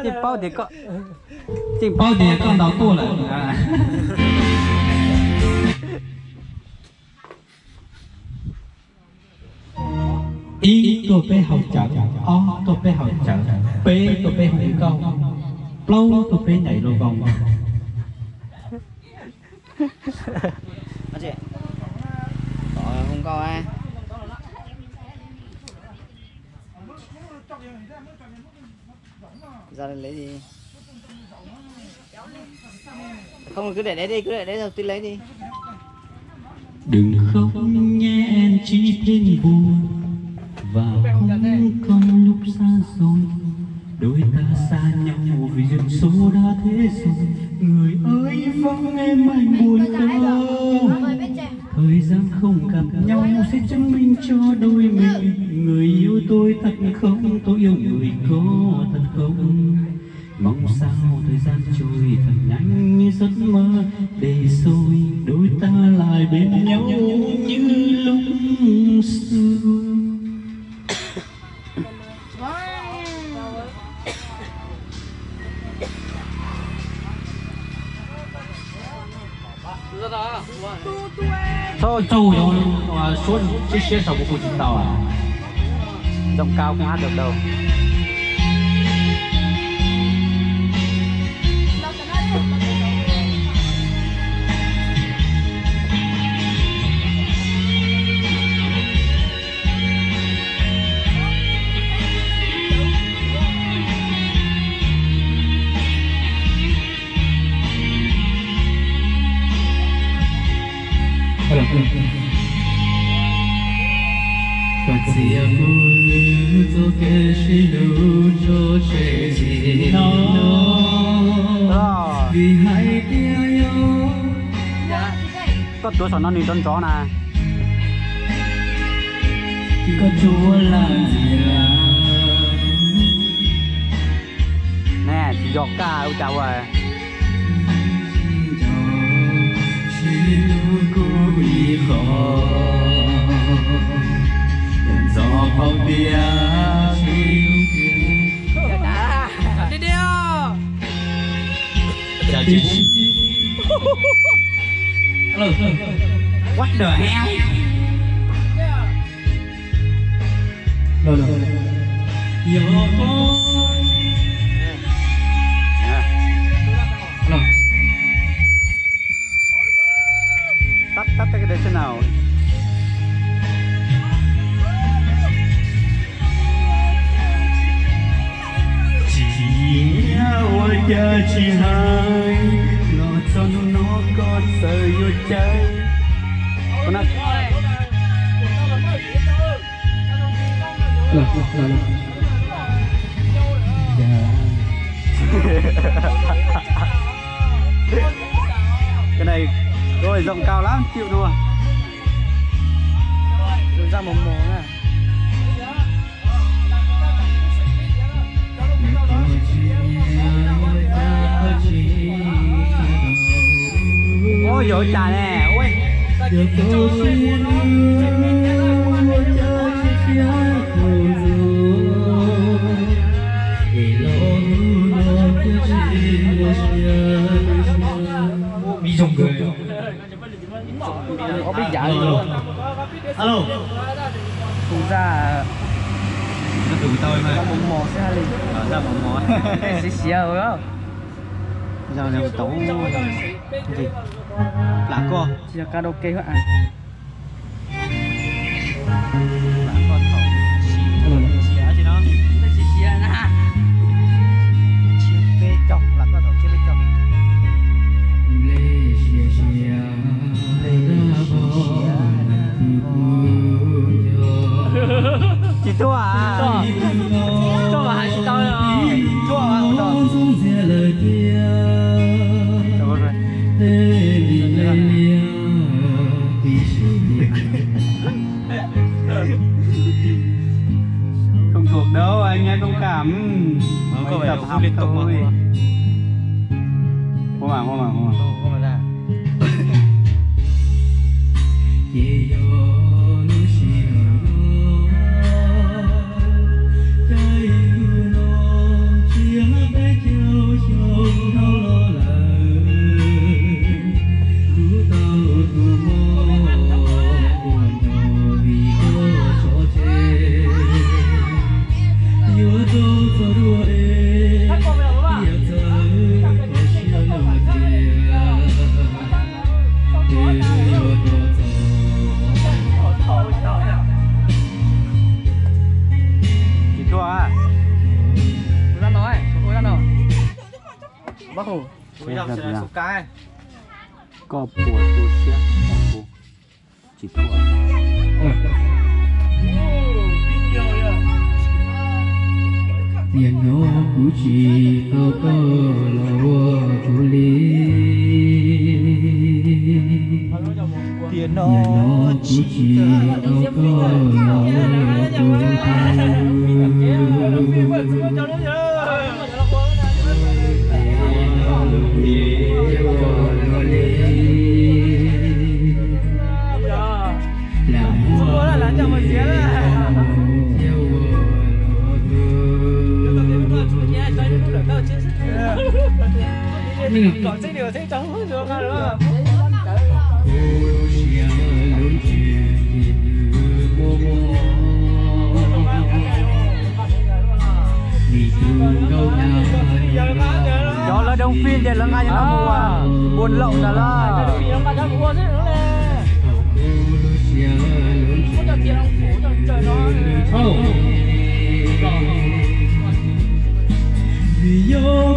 Yeej paub tias koj, yeej paub tias koj ntaus tuaj lawm. Ib tuaj peb haus cawv, ob tuaj peb haus cawv, peb tuaj peb hu nkauj, plaub tuaj peb ncaim lus voos. Hu nkauj. Không, cứ để đấy đi, cứ để đấy rồi tôi lấy đi. Đừng khóc nhé, em chỉ thêm buồn và không còn lúc xa rồi. Đôi ta xa nhau vì duyên số đã thế rồi. Người ơi, vắng em anh buồn không? Thời gian không gặp nhau sẽ chứng minh cho đôi mình. Người yêu tôi thật không, tôi yêu người có thật không? Mong sao thời gian trôi thật nhanh như giấc mơ, để rồi đôi ta lại bên nhau như lúc xưa. Txhob tsaug, suab siab siab saum kuv kuj tsis tau. Giọng cao không hát được đâu. Koj txiav kuv txoj kev sib hlub tso tseg sim no, vim hais tias yog koj tuav saum no nws nrov nrov na. Koj tsuav lam ntxias. Neb tsis yog kaj ua cas ua. Sib hlub kuj ib qho, ntxov qhov tias sib hlub. What the hell? Rồi, rồi. Hello. Tắt, tắt cái đấy xem nào. Tsis nyiam ua cas tsis hais, los txog hnub no koj txawm yuav caw. Cái này, ôi, giọng cao lắm, chịu thua. Giọng cao màu màu nha. Ôi, dối trá nè, ôi. Ôi, bí dòng người. Alo. Tus ra. Tus tau. Ra mos mos. Siav siav. Ra tau. Plam koj. Tsis yog karaoke hos. Peb caug, peb caug. Tsis tuaj. Tuaj mas hais tsis tau. Tuaj mas hais tau. Không thuộc đâu, anh em thông cảm. Không, không phải, tập học liên tục thôi. Không mà, không mà, không mà. Koj puas tu siab tau kuv? Tsis thuam. Tiam no kuv tsis tau koj los ua kuv li. Tiam no kuv tsis tau koj los ua kuv li. Cov lawv doog fij ces lawv nqa cov no mus ua npua laum ntag lawm. Vim yog